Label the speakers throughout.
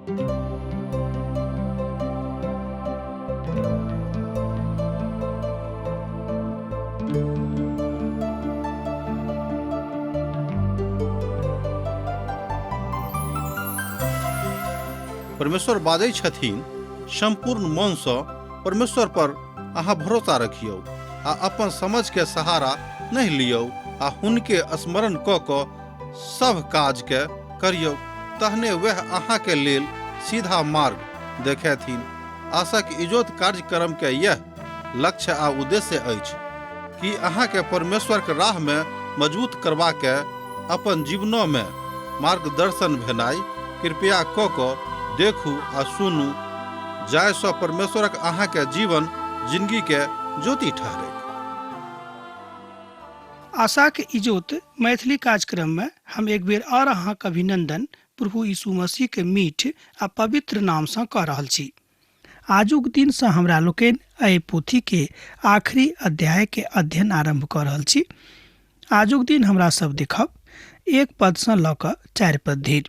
Speaker 1: परमेश्वर बाजै छथिन, सम्पूर्ण मनसँ परमेश्वर पर अहाँ भरोसा रखियौ आ अपन समझके सहारा नहि लियौ आ हुनके स्मरण कऽ कऽ सभ काजके करियौ, तहने वएह अहाँके लेल सीधा मार्ग देखेथिन। आशाक इजोत कार्यक्रमके यैह लक्ष्य आ उद्देश्य अछि कि अहाँके परमेश्वरके राहमे मजबूत करबाके अपन जीवनोमे मार्गदर्शन भेनाइ। कृपया कऽ कऽ देखू आ सुनू जाहिसँ परमेश्वरक अहाँके जीवन जिनगीके ज्योति ठहरैक।
Speaker 2: आशाक इजोत मैथिली कार्यक्रम में हम एक बेर और अहाँक अभिनंदन प्रभु यीशु मसीह के मीठ आ पवित्र नाम सँ कऽ रहल छी। आजुक दिन सँ हमरा लोकनि एहि पोथी के आखिरी अध्याय के अध्ययन आरंभ कऽ रहल छी। आजुक दिन हमरा सब देखब 1 पद सँ लऽ कऽ 4 पद धरि।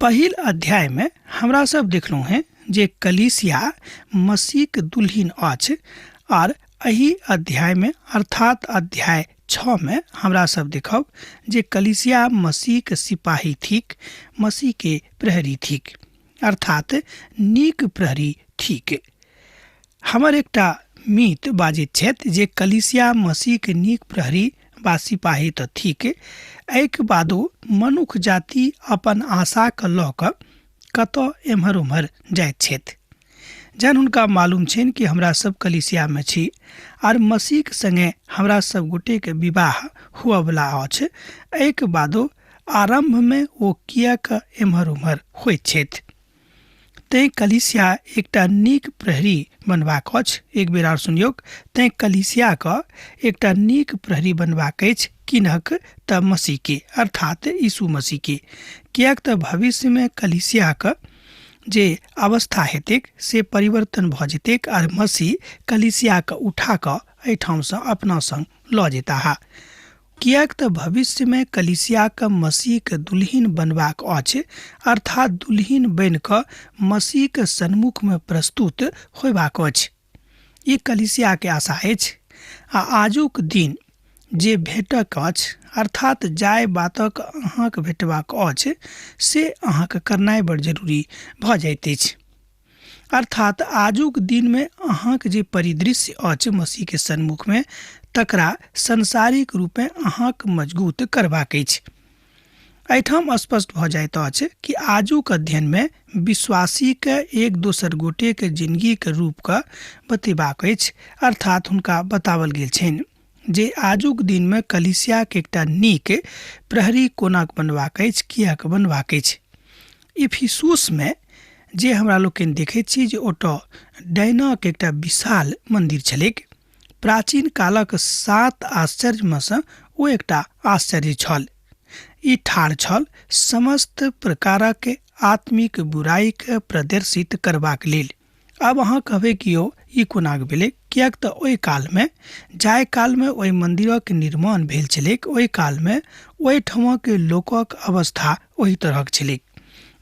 Speaker 2: पहिल अध्याय में हमरा सब देखलहुँ हैं जे कलीसिया मसीहक दुल्हिन अछि, आर एहि अध्याय में अर्थात अध्याय 6 में हमरा सब देखब जे कलीसिया मसीहक सिपाही थिक, मसीह के प्रहरी थिक, अर्थात नीक प्रहरी थिक। हमर एकटा मीत बाजैत छथि जे कलीसिया मसीहक नीक प्रहरी बा सिपाही तऽ थिक, एहिके बादो मनुख जाति अपन आशाके लऽ कऽ कतऽ एम्हर ओम्हर जाइत छथि। जहन हुनका मालूम छनि कि हमरा सब कलीसियामे छी आर मसीहक संगे हमरा सब गोटेके विवाह हुअवला अछि, एहिके बादो आरम्भमे ओ किएक एम्हर ओम्हर होइत छथि। तैं कलीसिया एकटा नीक प्रहरी बनबाक अछि। एक बेर आर सुनियौक, तैं कलीसियाके एकटा नीक प्रहरी बनबाक अछि, किनक तऽ मसीह के, अर्थात यीशु मसीह के। किएक तऽ भविष्यमे कलीसियाके जे अवस्था हेतैक से परिवर्तन भऽ जेतैक आर मसीह कलीसियाके उठा कऽ एहिठामसँ अपना संग लऽ जेताह। किएक तऽ भविष्यमे कलीसियाके मसीहके दुल्हिन बनबाक अछि, अर्थात दुल्हिन बनि कऽ मसीहके सन्मुखमे प्रस्तुत होयबाक अछि। ई कलीसियाके आशा अछि। आ आजुक दिन जे भेटक अछि, अर्थात जाहि बातक अहाँक भेटबाक अछि, से अहाँके करनाइ बड़ जरूरी भऽ जाइत अछि। अर्थात आजुक दिनमे अहाँक जे परिदृश्य अछि मसीहके सन्मुखमे, तकरा सांसारिक रूपेँ अहाँक मजगूत करबाक अछि। एहिठाम स्पष्ट भऽ जाइत अछि कि आजुक अध्ययनमे विश्वासीके एक दोसर गोटेके जिनगीके रूपके बतेबाक अछि, अर्थात हुनका बताओल गेल छनि जे आजुक दिनमे कलीसियाके एकटा नीक प्रहरी कोना बनबाक अछि, किएक बनबाक अछि। इफिसुसमे जे हमरा लोकनि देखैत छी जे ओतऽ डायनाके एकटा विशाल मन्दिर छलैक। प्राचीन कालक 7 आश्चर्यमे सँ ओ एकटा आश्चर्य छल। ई ठाढ़ छल समस्त प्रकारक आत्मिक बुराइके प्रदर्शित करबाक लेल। आब अहाँ कहबै कि यौ ई कोनाक भेलै, किएक तऽ ओहि कालमे जाहि कालमे ओहि मन्दिरक निर्माण भेल छलैक ओहि कालमे ओहिठामक लोकक अवस्था ओहि तरहक छलैक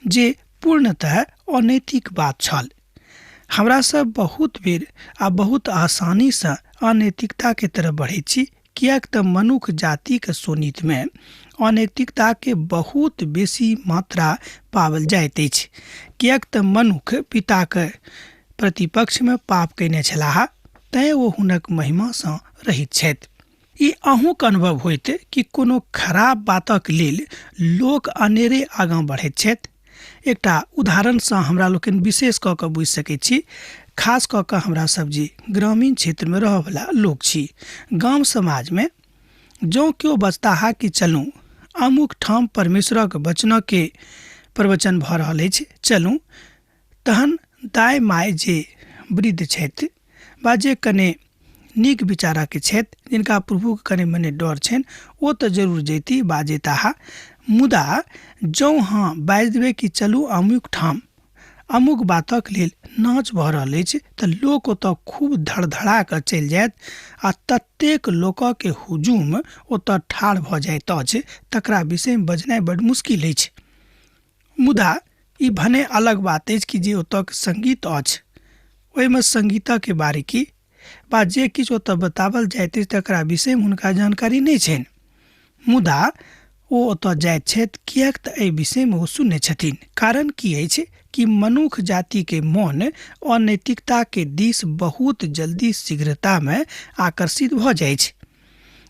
Speaker 2: जे पूर्णतः अनैतिक बात छल। हमरा सब बहुत बेर आ बहुत आसानीसँ अनैतिकताके तरफ बढ़ैत छी, किएक तऽ मनुख जातिके शोणितमे अनैतिकताके बहुत बेसी मात्रा पाओल जाइत अछि। किएक तऽ मनुख पिताके प्रतिपक्षमे पाप कयने छलाह, तैँ ओ हुनक महिमासँ रहित छथि। ई अहूँके अनुभव होइत कि कोनो खराब बातक लेल लोक अनेरे आगाँ बढ़ैत छथि। एकटा उदाहरणसँ हमरा लोकनि विशेष कऽ कऽ बुझि सकै छी, खास कऽ कऽ हमरा सब जे ग्रामीण क्षेत्रमे रहऽवला लोक छी। गाम समाजमे जँ केओ बजताह कि चलू अमुक ठाम परमेश्वरक वचनके प्रवचन भऽ रहल अछि, चलू, तहन दाइ माय जे वृद्ध छथि वा जे कने नीक विचारक छथि, जिनका प्रभुके कने मने डर छनि, ओ तऽ जरूर जैती बा जैताह। मुदा जँ अहाँ बाजि देबै कि चलू अमुक ठाम अमुक बातक लेल नाच भऽ रहल अछि, तऽ लोक ओतऽ खूब धड़धड़ा कऽ चलि जायत आ ततेक लोकके हुजूम ओतऽ ठाढ़ भऽ जाइत अछि, तकरा विषयमे बजनाइ बड्ड मुश्किल अछि। मुदा ई भने अलग बात अछि कि जे ओतऽके संगीत अछि ओहिमे संगीतके बारीकी वा जे किछु ओतऽ बताओल जाइत अछि तकरा विषयमे हुनका जानकारी नहि छनि, मुदा ओ ओतऽ जाइत छथि किएक तऽ एहि विषयमे ओ सुनने छथिन। कारण की अछि कि मनुख जातिके मोन अनैतिकताके दिस बहुत जल्दी शीघ्रतामे आकर्षित भऽ जाइ छै।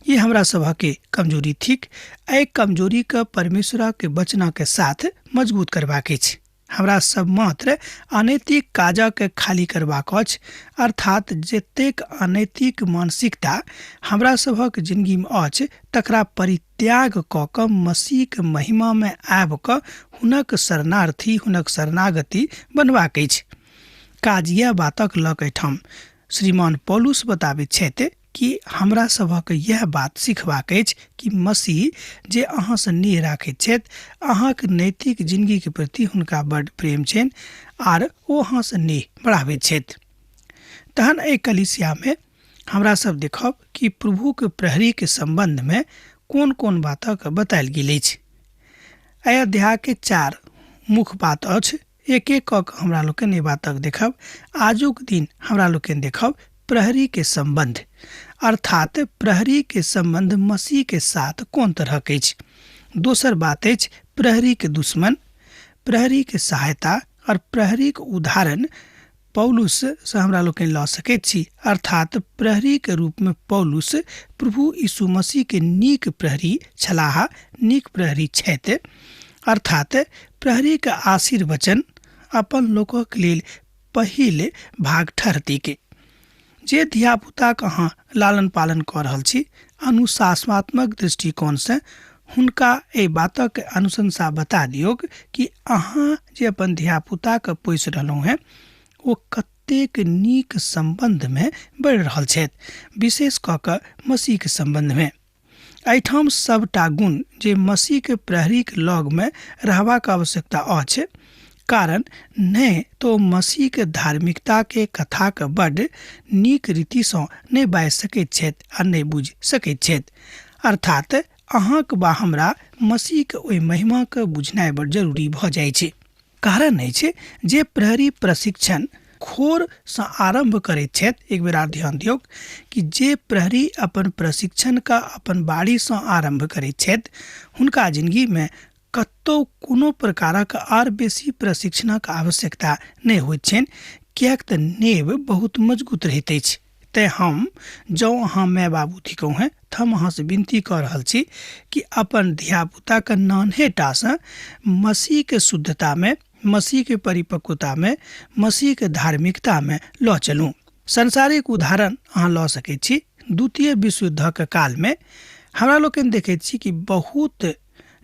Speaker 2: ई हमरा सभके कमजोरी थिक। एहि कमजोरीके परमेश्वरके वचनके साथ मजबूत करबाक अछि। हमरा सब मात्र अनैतिक काजके खाली करबाक अछि, अर्थात जतेक अनैतिक मानसिकता हमरा सभक जिंदगीमे अछि तकरा परित्याग कऽ कऽ मसीहके महिमामे आबि कऽ हुनक शरणार्थी, हुनक शरणागति बनबाक अछि। काज इएह बातक लऽ कऽ एहिठाम श्रीमान पौलुस बताबैत छथि कि हमरा सभक यह बात सिखबाक अछि कि मसीह जे अहाँसँ नेह राखैत छथि, अहाँके नैतिक जिंदगीके प्रति हुनका बड्ड प्रेम छनि आर ओ अहाँसँ नेह बढ़ाबैत छथि। तहन एहि कलीसियामे हमरा सब देखब कि प्रभुके प्रहरीके सम्बन्धमे कोन कोन बातक बतायल गेल अछि। एहि अध्यायके 4 मुख्य बात अछि। एक एक कऽ कऽ हमरा लोकनि एहि बातक देखब। आजुक दिन हमरा लोकनि देखब प्रहरी के सम्बन्ध, अर्थात प्रहरी के सम्बन्ध मसीह के साथ कोन तरहक अछि। दोसर बात अछि प्रहरी के दुश्मन, प्रहरी के सहायता और प्रहरी के उदाहरण पौलुस से हमरा लोकनि लऽ सकैत छी। अर्थात प्रहरी के रूप में पौलुस प्रभु यीशु मसीह के नीक प्रहरी छलाह, नीक प्रहरी छथि। अर्थात प्रहरी के आशीर्वचन अपन लोकक लेल पहिल भाग ठहरती के। जे धियापुताके अहाँ लालन पालन कऽ रहल छी अनुशासनात्मक दृष्टिकोणसँ हुनका एहि बातक अनुशंसा बता दियौक कि अहाँ जे अपन धियापुताके पोसि रहलहुँ हेँ ओ कतेक नीक सम्बन्धमे बढ़ि रहल छथि, विशेष कऽ कऽ मसीहके सम्बन्धमे। एहिठाम सबटा गुण जे मसीहके प्रहरीके लगमे रहबाक आवश्यकता अछि, कारण नहि तो मसीहके धार्मिकताके कथाके बड्ड नीक रीतिसँ नहि बाजि सकैत छथि आ नहि बुझि सकैत छथि। अर्थात अहाँके वा हमरा मसीहके ओहि महिमाके बुझनाइ बड्ड जरूरी भऽ जाइ छै। कारण अछि जे प्रहरी प्रशिक्षण खोरसँ आरम्भ करैत छथि। एक बेर आर ध्यान दियौक कि जे प्रहरी अपन प्रशिक्षणके अपन बाड़ीसँ आरम्भ करैत छथि हुनका जिंदगीमे कतौ कोनो प्रकारक आर बेसी प्रशिक्षणक आवश्यकता नहि होइत छनि, किएक तऽ नेब बहुत मजबूत रहैत अछि। तेँ हम जँ अहाँ माय बाबू थिकहुँ हेँ तऽ हम अहाँसँ विनती कऽ रहल छी कि अपन धियापुताके नान्हेटासँ मसीहके शुद्धतामे, मसीहके परिपक्वतामे, मसीहके धार्मिकतामे लऽ चलू। सांसारिक उदाहरण अहाँ लऽ सकैत छी। द्वितीय विश्वयुद्धक कालमे हमरा लोकनि देखैत छी कि बहुत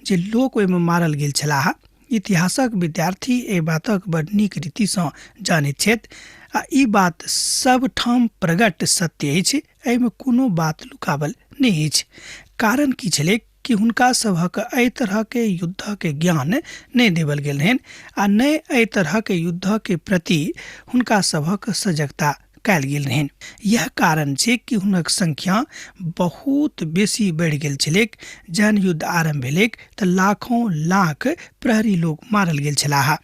Speaker 2: जे लोक ओहिमे मारल गेल छलाह, इतिहासक विद्यार्थी एहि बातक बड़ नीक रीतिसँ जानैत छथि आ ई बात सबठाम प्रगट सत्य अछि, एहिमे कोनो बात लुकावल नहि अछि। कारण की छलै कि हुनका सभक एहि तरहके युद्धके ज्ञान नहि देवल गेल रहनि आ नहि एहि तरहके युद्धके प्रति हुनका सभक सजगता कयल गेल रहनि। यह कारण छै कि हुनक संख्या बहुत बेसी बढ़ि गेल छलैक। जहन युद्ध आरम्भ भेलैक तऽ लाखों लाख प्रहरी लोक मारल गेल छलाह।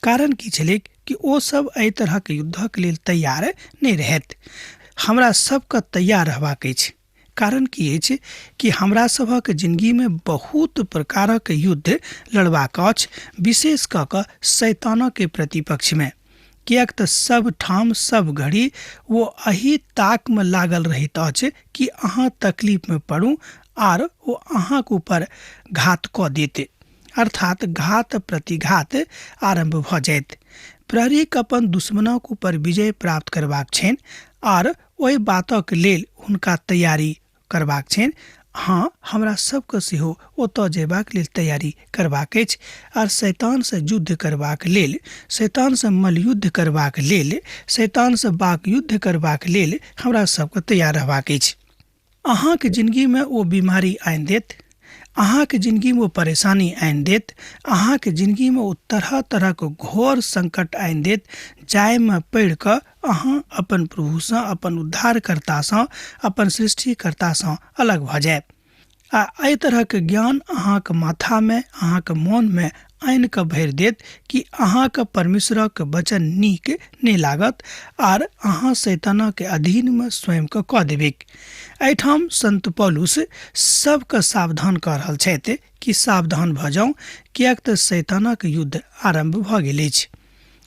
Speaker 2: कारण की छलैक कि ओ सब एहि तरहक युद्धक लेल तैयार नहि रहथि। हमरा सबके तैयार रहबाक अछि। कारण की अछि कि हमरा सभक जिंदगीमे बहुत प्रकारक युद्ध लड़बाक अछि, विशेष कऽ कऽ शैतानके प्रतिपक्षमे, किएक तऽ सब ठाम सब घड़ी ओ एहि ताकमे लागल रहैत अछि कि अहाँ तकलीफमे पड़ू आर ओ अहाँके ऊपर घात कऽ देत, अर्थात घात प्रतिघात आरम्भ भऽ जायत। प्रहरीके अपन दुश्मनक ऊपर विजय प्राप्त करबाक छनि आर ओहि बातक लेल हुनका तैयारी करबाक छनि। हाँ, हमरा सबके सेहो ओतऽ जयबाक लेल तैयारी करबाक अछि आर शैतानसँ युद्ध करबाक लेल, शैतानसँ मलयुद्ध करबाक लेल, शैतानसँ वाक युद्ध करबाक लेल हमरा सबके तैयार रहबाक अछि। अहाँके जिंदगीमे ओ बीमारी आनि देत, अहाँके जिंदगीमे ओ परेशानी आनि देत, अहाँके जिंदगीमे ओ तरह तरहक घोर संकट आनि देत, जाहिमे पड़ि कऽ अहाँ अपन प्रभुसँ, अपन उद्धारकर्तासँ, अपन सृष्टिकर्तासँ अलग भऽ जायब। आ एहि तरहक ज्ञान अहाँके माथामे, अहाँके मोनमे आनि कऽ भरि देत कि अहाँके परमेश्वरक वचन नीक नहि लागत आर अहाँ शैतानके अधीनमे स्वयंके कऽ देबैक। एहिठाम संत पौलुस सबके सावधान कऽ रहल छथि कि सावधान भऽ जाउ, किएक तऽ शैतानक युद्ध आरम्भ भऽ गेल अछि।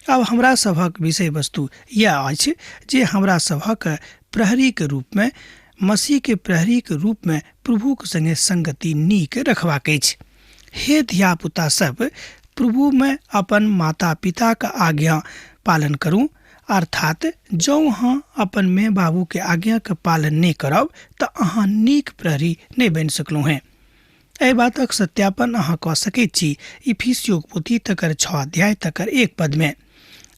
Speaker 2: आब हमरा सभक विषय वस्तु इएह अछि जे हमरा सभक प्रहरीके रूपमे, मसीहके प्रहरीके रूपमे प्रभुक संगे संगति नीक रखबाक अछि। हे धियापुता सब, प्रभुमे अपन माता पिताके आज्ञा पालन करू। अर्थात जँ अहाँ अपन माय बाबूके आज्ञाके पालन नहि करब तऽ अहाँ नीक प्रहरी नहि बनि सकलहुँ हेँ। एहि बातक सत्यापन अहाँ कऽ सकैत छी इफिसियोक पोथी तकर 6 अध्याय तकर 1 पदमे।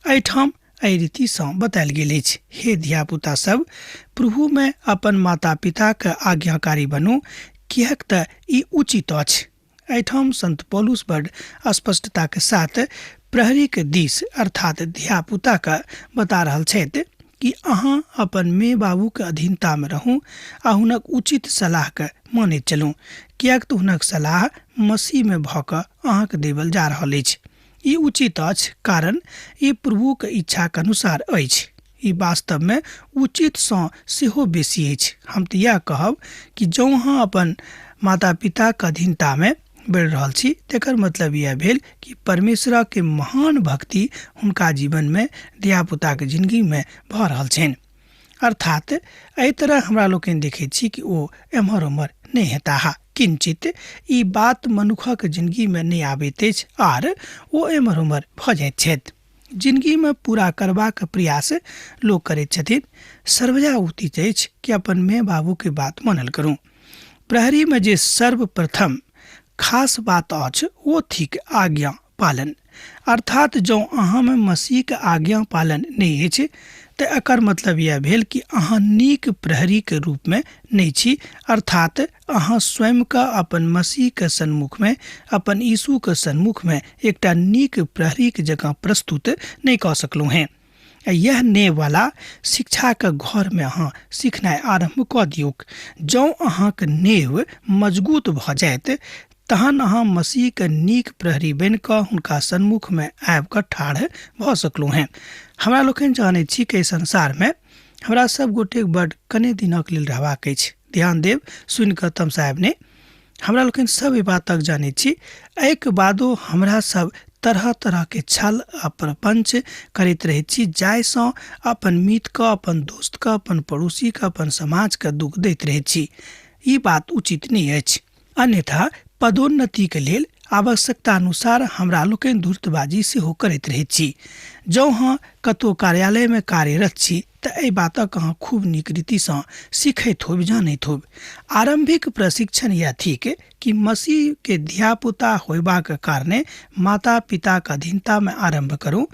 Speaker 2: एहिठाम एहि रीतिसँ बतायल गेल अछि, हे धियापुता सब, प्रभुमे अपन माता पिताके आज्ञाकारी बनू, किएक तऽ ई उचित अछि। एहिठाम संत पौलुस बड स्पष्टताके साथ प्रहरीके दिस अर्थात धियापुताके बता रहल छथि कि अहाँ अपन माय बाबूके अधीनतामे रहू आ हुनक उचित सलाहके मानैत चलू, किएक तऽ हुनक सलाह मसीहमे भऽ कऽ अहाँके देवल जा रहल अछि। ई उचित अछि कारण ई प्रभुके इच्छाके अनुसार अछि। ई वास्तवमे उचितसँ सेहो बेसी अछि। हम तऽ इएह कहब कि जँ अहाँ अपन माता पिताके अधीनतामे बढ़ि रहल छी तकर मतलब इएह भेल कि परमेश्वरके महान भक्ति हुनका जीवनमे, धियापुताके जिन्दगीमे भऽ रहल छनि। अर्थात एहि तरह हमरा लोकनि देखैत छी कि ओ एम्हर ओम्हर नहि हेताह। किंचित ई बात मनुखक जिन्दगीमे नहि आबैत अछि आर ओ एम्हर ओम्हर भऽ जाइत छथि। जिन्दगीमे पूरा करबाक प्रयास लोक करैत छथिन। सर्वजा उचित अछि कि अपन माय बाबूके बात मानल करू। प्रहरीमे जे सर्वप्रथम खास बात अछि ओ थिक आज्ञा पालन। अर्थात जँ अहाँमे मसीहके आज्ञा पालन नहि अछि तऽ एकर मतलब इएह भेल कि अहाँ नीक प्रहरीके रूपमे नहि छी। अर्थात अहाँ स्वयंके अपन मसीहके सन्मुखमे, अपन यीशुके सन्मुखमे एकटा नीक प्रहरीके जकाँ प्रस्तुत नहि कऽ सकलहुँ हेँ। यह नेववाला शिक्षाके घरमे अहाँ सिखनाइ आरम्भ कऽ दियौक। जँ अहाँके नेव मजगूत भऽ जायत तहन अहाँ मसीहके नीक प्रहरी बनि कऽ हुनका सन्मुखमे आबि कऽ ठाढ़ भऽ सकलहुँ हेँ। हमरा लोकनि जानैत छी कि एहि संसारमे हमरा सब गोटेक बड कने दिनक लेल रहबाक अछि। ध्यान देब, सुनि कऽ तमसायब नहि। हमरा लोकनि सब एहि बातक जानैत छी। एहिके बादो हमरा सब तरह तरह के छल आ प्रपंच करैत रहैत छी, जाहिसँ अपन मित्रके, अपन दोस्तके, अपन पड़ोसीके, अपन समाजके दुख दैत रहैत छी। ई बात उचित नहि अछि। अन्यथा पदोन्नतिके लेल आवश्यकता अनुसार हमरा लोकनि धूर्तबाजी सेहो करैत रहैत छी। जँ अहाँ कतहु कार्यालयमे कार्यरत छी तऽ एहि बातक अहाँ खूब नीक रीतिसँ सीखैत होब, जानैत होब। आरम्भिक प्रशिक्षण इएह थिक कि मसीहके धियापुता होयबाक कारणे माता पिताके अधीनतामे आरम्भ करू।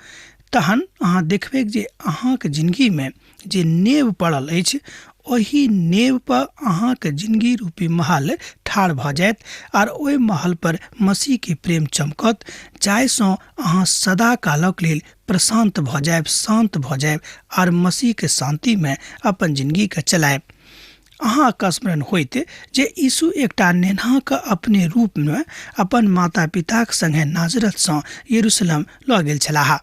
Speaker 2: तहन अहाँ देखबै जे अहाँके जिन्दगीमे जे नेव पड़ल अछि ओहि नेव पर अहाँके जिन्दगी रूपी महल ठाढ़ भऽ जायत आर ओहि महल पर मसीहके प्रेम चमकत, जाहिसँ अहाँ सदा कालक लेल प्रशांत भऽ जायब, शान्त भऽ जायब आर मसीहके शान्तिमे अपन जिन्दगीके चलायब। अहाँके स्मरण होइत जे यीशु एकटा नेन्हाके अपने रूपमे अपन माता पिताक संगे नाजरतसँ यरूशलेम लऽ गेल छलाह।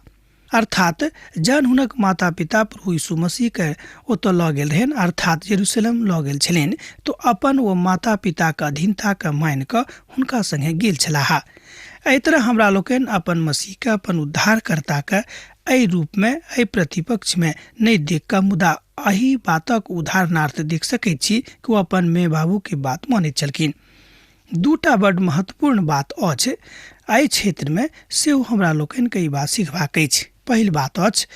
Speaker 2: अर्थात जहन हुनक माता पिता प्रभु यीशु मसीहके ओतऽ लऽ गेल रहनि, अर्थात यरूशलेम लऽ गेल छलनि, तऽ अपन ओ माता पिताके अधीनताके मानि कऽ हुनका संगे गेल छलाह। एहि तरह हमरा लोकनि अपन मसीहके, अपन उद्धारकर्ताके एहि रूपमे, एहि प्रतिपक्षमे नहि देख कऽ मुदा एहि बातक उदाहरणार्थ देख सकैत छी कि ओ अपन माय बाबूके बात मानैत छलखिन। दूटा बड महत्वपूर्ण बात अछि एहि क्षेत्रमे, सेहो हमरा लोकनिके ई बात सिखबाक अछि। पहिल बात अछि,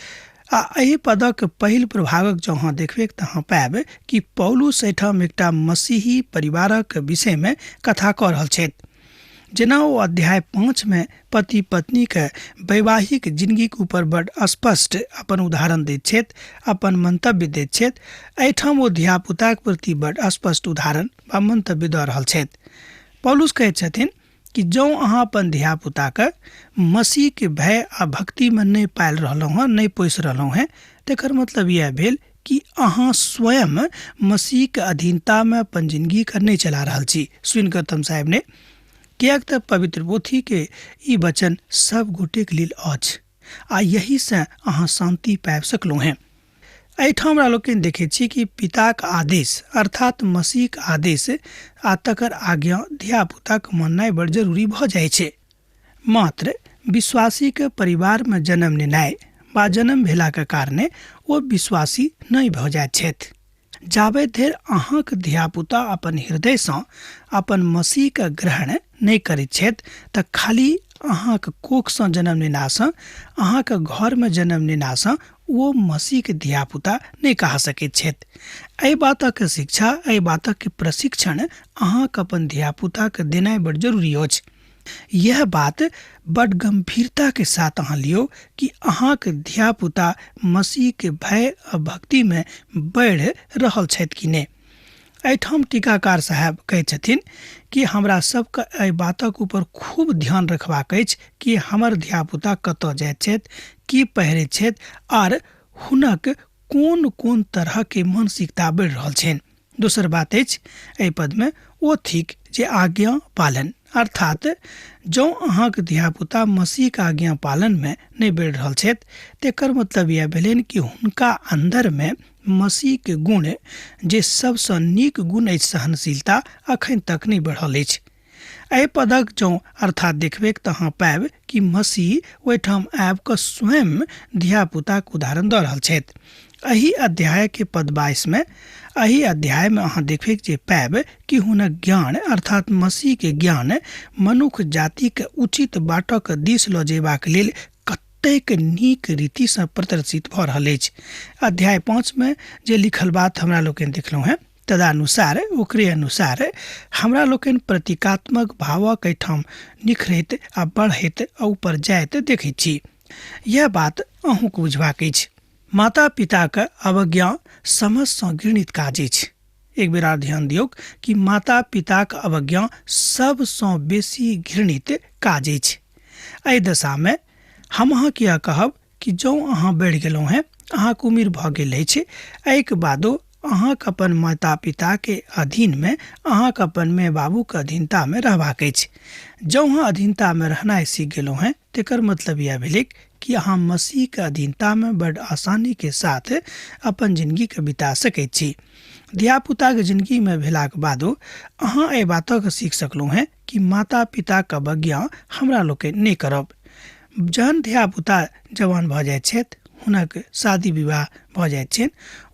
Speaker 2: आ एहि पदक पहिल प्रभागक जँ अहाँ देखबै तऽ अहाँ पायब कि पौलुस एहिठाम एकटा मसीही परिवारक विषयमे कथा कऽ रहल छथि। जेना ओ अध्याय 5 मे पति पत्नीके वैवाहिक जिन्दगीके ऊपर बड स्पष्ट अपन उदाहरण दैत छथि, अपन मंतव्य दैत छथि, एहिठाम ओ धियापुताक प्रति बड स्पष्ट उदाहरण वा मंतव्य दऽ रहल छथि। पौलुस कहैत छथिन कि जँ अहाँ अपन धियापुताके मसीहके भय आ भक्तिमे नहि पालि रहलहुँ हँ, नहि पोसि रहलहुँ हँ, तकर मतलब इएह भेल कि अहाँ स्वयं मसीहके अधीनतामे अपन जिन्दगीके नहि चला रहल छी। सुनि कऽ तमसायब नहि। किएक तऽ पवित्र पोथीके ई वचन सब गोटेके लेल अछि आ यहीसँ अहाँ शान्ति पाबि सकलहुँ हेँ। एहिठाम हमरा लोकनि देखै छी कि पिताक आदेश अर्थात मसीहक आदेश आ तकर आज्ञा धियापुताके माननाइ बड़ जरूरी भऽ जाइ छै। मात्र विश्वासीके परिवारमे जन्म लेनाइ वा जन्म भेलाके कारणे ओ विश्वासी नहि भऽ जाइत छथि। जाबे धरि अहाँके धियापुता अपन हृदयसँ अपन मसीहके ग्रहण नहि करैत छथि तऽ खाली अहाँके कोखसँ जन्म लेलासँ, अहाँके घरमे जन्म लेलासँ ओ मसीहके धियापुता नहि कहा सकैत छथि। एहि बातक शिक्षा, एहि बातक प्रशिक्षण अहाँके अपन धियापुताके देनाइ बड़ जरूरी अछि। यह बात बड़ गंभीरता के साथ अहाँ लियौ कि अहाँके धियापुता मसीहके भय आ भक्तिमे बढ़ि रहल छथि कि नहि। एहिठाम टीकाकार साहेब कहै छथिन कि हमरा सबके एहि बातक ऊपर खूब ध्यान रखबाक अछि कि हमर धियापुता कतऽ जाइत छथि, की पहिरैत छथि आर हुनक कोन कोन तरहके मानसिकता बढ़ि रहल छनि। दोसर बात अछि एहि पदमे ओ थिक जे आज्ञा पालन, अर्थात जँ अहाँके धियापुता मसीहके आज्ञा पालनमे नहि बढ़ि रहल छथि तेकर मतलब इएह भेलनि कि हुनका अन्दरमे मसीहके गुण जे सबसँ नीक गुण अछि सहनशीलता अखन तक नहि बढ़ल अछि। एहि पदक जँ अर्थात देखबैक तऽ अहाँ पायब कि मसीह ओहिठाम आबि कऽ स्वयं धियापुताके उदाहरण दऽ रहल छथि। एहि अध्यायके पद 22 में एहि अध्यायमे अहाँ देखबैक जे पायब कि हुनक ज्ञान अर्थात मसीहके ज्ञान मनुख जातिके उचित बाटक दिस लऽ जेबाक लेल कतेक नीक रीतिसँ प्रदर्शित भऽ रहल अछि। अध्याय 5 में जे लिखल बात हमरा लोकनि देखलहुँ हेँ तदनुसार ओकरे अनुसार हमरा लोकनि प्रतीकात्मक भावक एहिठाम निखरैत आ बढ़ैत आ ऊपर जाइत देखैत छी। यह बात अहूँके बुझबाक अछि। माता पिताके अवज्ञा समझसँ घृणित काज अछि। एक बेर आर ध्यान दियौक कि माता पिताक अवज्ञा सबसँ बेसी घृणित काज अछि। एहि दशामे हम अहाँ किया कहब कि जँ अहाँ बढ़ि गेलहुँ हेँ, अहाँके उम्र भऽ गेल अछि, एहिके बादो अहाँके अपन माता पिताके अधीनमे, अहाँके अपन माय बाबूके अधीनतामे रहबाक अछि। जँ अहाँ अधीनतामे रहनाइ सीख गेलहुँ हेँ तेकर मतलब इएह भेलै कि अहाँ मसीहके अधीनतामे बड़ आसानीके साथ अपन जिनगीके बिता सकैत छी। धियापुताके जिनगीमे भेलाके बादो अहाँ एहि बातके सीख सकलहुँ हेँ कि माता पिताके अवज्ञा हमरा लोकनि नहि करब। जहन धियापुता जवान भऽ जाइत छथि, हुनक शादी विवाह भऽ जाइत छनि,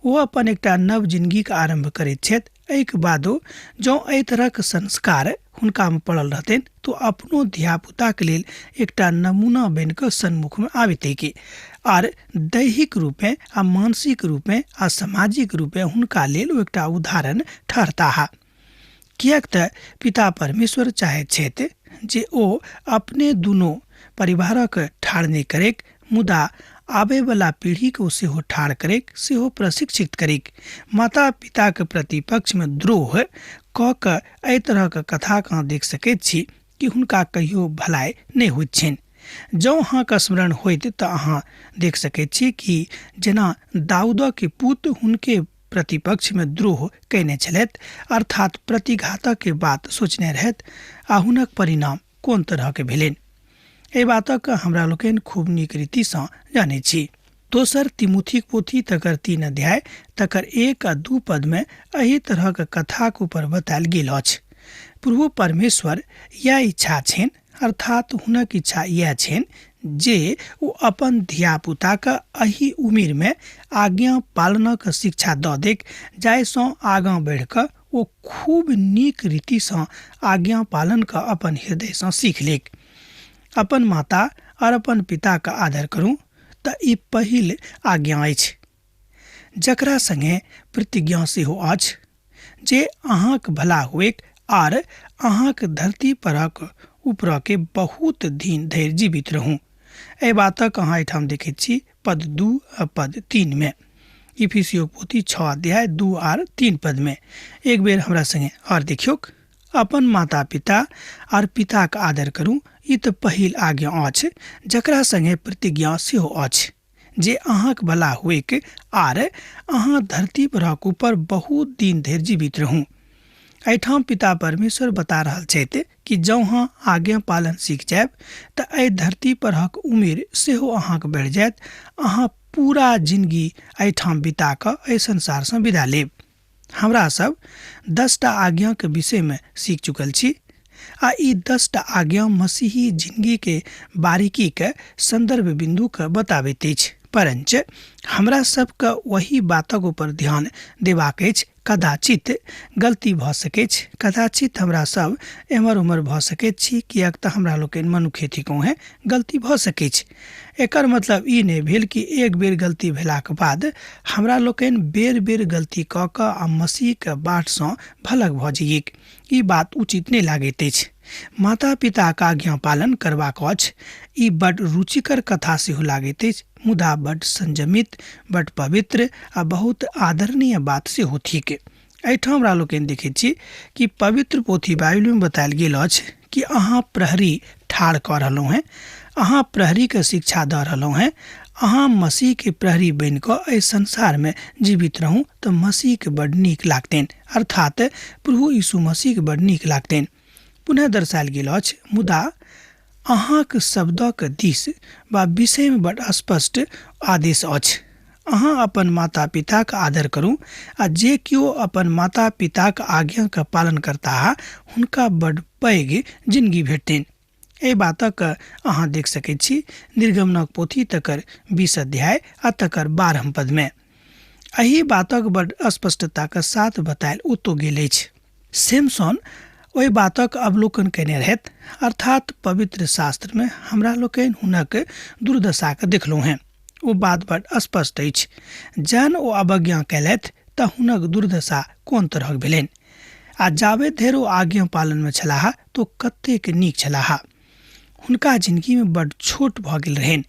Speaker 2: ओ अपन एकटा नव जिनगीके आरम्भ करैत छथि। एहिके बादो जँ एहि तरहक संस्कार हुनकामे पड़ल रहतनि तऽ अपनो धियापुताके लेल एकटा नमूना बनि कऽ सन्मुखमे आबितै कि आर दैहिक रूपेँ आ मानसिक रूपेँ आ सामाजिक रूपेँ हुनका लेल ओ एकटा उदाहरण ठहरताह। किएक तऽ पिता परमेश्वर चाहैत छथि जे ओ अपने दुनू परिवारक ठाढ़ नहि करैक, मुदा आबैवला पीढ़ीके ओ सेहो ठाढ़ करैक, सेहो प्रशिक्षित करैक। माता पिताके प्रतिपक्षमे द्रोह कऽ कऽ एहि तरहके कथाके अहाँ देख सकैत छी कि हुनका कहियो भलाइ नहि होइत छनि। जँ अहाँके स्मरण होइत तऽ अहाँ देख सकैत छी कि जेना दाऊदके पुत हुनके प्रतिपक्षमे द्रोह कयने छलथि, अर्थात प्रतिघातकके बात सोचने रहथि आ हुनक परिणाम कोन तरहके भेलनि, एहि बातक हमरा लोकनि खूब नीक रीतिसँ जानैत छी। दोसर तिमुथीक पोथी तकर 3 अध्याय तकर 1 आ 2 पदमे एहि तरहक कथाक ऊपर बतायल गेल अछि। प्रभु परमेश्वर यैह इच्छा छनि, अर्थात हुनक इच्छा इएह छनि जे ओ अपन धियापुताके एहि उमिरमे आज्ञा पालनक शिक्षा दऽ दैक, जाहिसँ आगाँ बढ़ि कऽ ओ खूब नीक रीतिसँ आज्ञा पालन कऽ अपन हृदयसँ सीख लेक। अपन माता आओर अपन पिताके आदर करू तऽ ई पहिल आज्ञा अछि, जकरा संगे प्रतिज्ञा सेहो अछि जे अहाँक भला हुएक आर अहाँक धरती परक ऊपरके बहुत दिन धरि जीवित रहू। एहि बातक अहाँ एहिठाम देखैत छी पद 2 आ पद 3 में। इफिसियो पोथी 6 अध्याय 2 आर 3 पद में। एक बेर हमरा संगे और देखियौक, अपन माता पिता आर पिताक आदर करू, ई तऽ पहिल आज्ञा अछि, जकरा संगे प्रतिज्ञा सेहो अछि जे अहाँक भला हुएक आर अहाँ धरती परक ऊपर बहुत दिन धरि जीवित रहू। एहिठाम पिता परमेश्वर बता रहल छथि कि जँ अहाँ आज्ञा पालन सीख जायब तऽ एहि धरती परहक उमेर सेहो अहाँके बढ़ि जायत। अहाँ पूरा जिनगी एहिठाम बिता कऽ एहि संसारसँ विदा लेब। हमरा सब 10टा आज्ञाके विषयमे सीख चुकल छी आ ई 10टा आज्ञा मसीही जिनगीके बारीकीके सन्दर्भ बिन्दुके बताबैत अछि। परञ्च हमरा सबके ओही बातक ऊपर ध्यान देबाक अछि। कदाचित गलती भऽ सकैछ, कदाचित हमरा सब एम्हर ओम्हर भऽ सकैत छी, किएक तऽ हमरा लोकनि मनुखे थिकहुँ हेँ, गलती भऽ सकैछ। एकर मतलब ई नहि भेल कि एक बेर गलती भेलाक बाद हमरा लोकनि बेर बेर गलती कऽ कऽ आ मसीहके बाटसँ भलक भऽ जइऐक। ई बात उचित नहि लागैत अछि। माता पिताक आज्ञा पालन करबाक अछि, ई बड रुचिकर कथा सेहो लागैत अछि, मुदा बड संयमित, बड पवित्र आ बहुत आदरणीय बात सेहो थिक। एहिठाम हमरा लोकनि देखैत छी कि पवित्र पोथी बाइबिलमे बतायल गेल अछि कि अहाँ प्रहरी ठाढ़ कऽ रहलहुँ हेँ, अहाँ प्रहरीके शिक्षा दऽ रहलहुँ हेँ, अहाँ मसीहके प्रहरी बनि कऽ एहि संसारमे जीवित रहू तऽ मसीहके बड नीक लागतनि, अर्थात प्रभु यीशु मसीहके बड नीक लागतनि। पुनः दर्शायल गेल अछि, मुदा अहाँक शब्दक दिस वा विषयमे बड स्पष्ट आदेश अछि। अहाँ अपन माता पिताक आदर करू आ जे केओ अपन माता पिताक आज्ञाक पालन करताह हुनका बड पैघ जिनगी भेटतनि। एहि बातक अहाँ देख सकैत छी निर्गमनक पोथी तकर 20 अध्याय आ तकर 12 पदमे। एहि बातक बड स्पष्टताक साथ बतायल ओतो गेल अछि। सैमसन ओहि बातक अवलोकन कयने रहथि, अर्थात पवित्र शास्त्रमे हमरा लोकनि हुनक दुर्दशाके देखलहुँ हेँ। ओ बात बड स्पष्ट अछि। जहन ओ अवज्ञा कयलथि तऽ हुनक दुर्दशा कोन तरहक भेलनि, आ जाबे धरि ओ आज्ञा पालनमे छलाह तऽ ओ कतेक नीक छलाह। हुनका जिनगीमे बड छोट भऽ गेल रहनि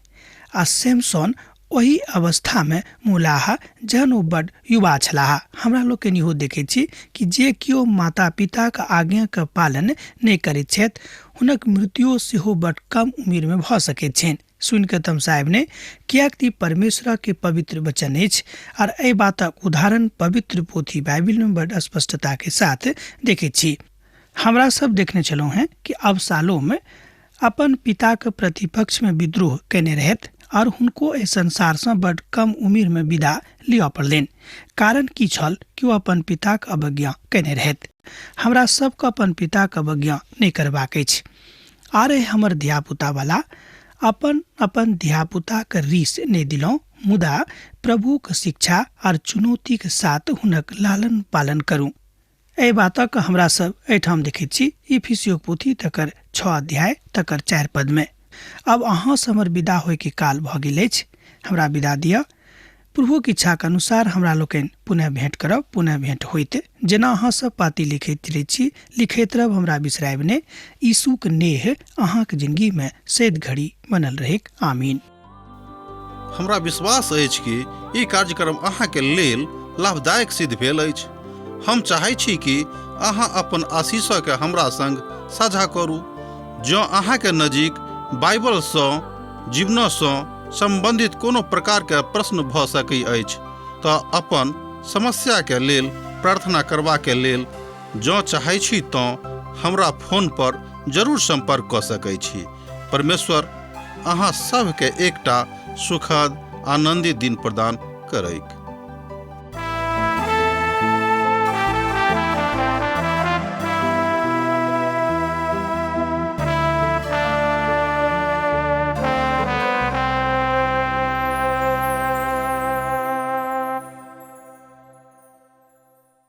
Speaker 2: आ सैमसन ओहि अवस्थामे मुलाह जहन ओ बड युवा छलाह। हमरा लोकनि इहो देखैत छी कि जे केओ माता पिताक आज्ञाके पालन नहि करैत छथि हुनक मृत्युओ सेहो बड कम उमेरमे भऽ सकैत छनि। सुनि कऽ तमसायब नहि, किएक तऽ ई परमेश्वरके पवित्र वचन अछि आर एहि बातक उदाहरण पवित्र पोथी बाइबिलमे बड स्पष्टताके साथ देखैत छी। हमरा सब देखने छलहुँ हेँ कि अबसालोम अपन पिताक प्रतिपक्षमे विद्रोह कयने रहथि आओर हुनको एहि संसारसँ बड कम उमिरमे विदा लिअ पड़लनि। कारण की छल कि ओ अपन पिताक अवज्ञा कयने रहथि। हमरा सबके अपन पिताक अवज्ञा नहि करबाक अछि। आरे हमर धियापुतावला, अपन अपन धियापुताक रीस नहि दिलहुँ, मुदा प्रभुक शिक्षा आर चुनौतीक साथ हुनक लालन पालन करू। एहि बातक हमरा सब एहिठाम देखैत छी इफिसियोक पोथी तकर 6 अध्याय तकर 4 पदमे। अब अहाँ से हमर विदा होइके काल भऽ गेल अछि, हमरा विदा दिअ। प्रभुक इच्छाक अनुसार हमरा लोकनि पुनः भेंट करब, पुनः भेंट होइत। जेना अहाँ सब पाती लिखैत रहै छी, लिखैत रहब, हमरा बिसरायब नहि। यीशुक नेह अहाँक जिंदगी में सैद घड़ी बनल रहेक। आमीन।
Speaker 1: हमरा विश्वास अछि कि ई कार्यक्रम अहाँके लेल लाभदायक सिद्ध भेल अछि। हम चाहै छी कि अहाँ अपन आशीषके हमरा संग साझा करू। जँ अहाँके नजीक बाइबलसँ जीवनसँ सम्बन्धित कोनो प्रकारके प्रश्न भऽ सकै अछि तऽ अपन समस्याके लेल प्रार्थना करबाके लेल जँ चाहै छी तँ हमरा फोन पर जरूर सम्पर्क कऽ सकै छी। परमेश्वर अहाँ सभके एकटा सुखद आनन्दित दिन प्रदान करैक।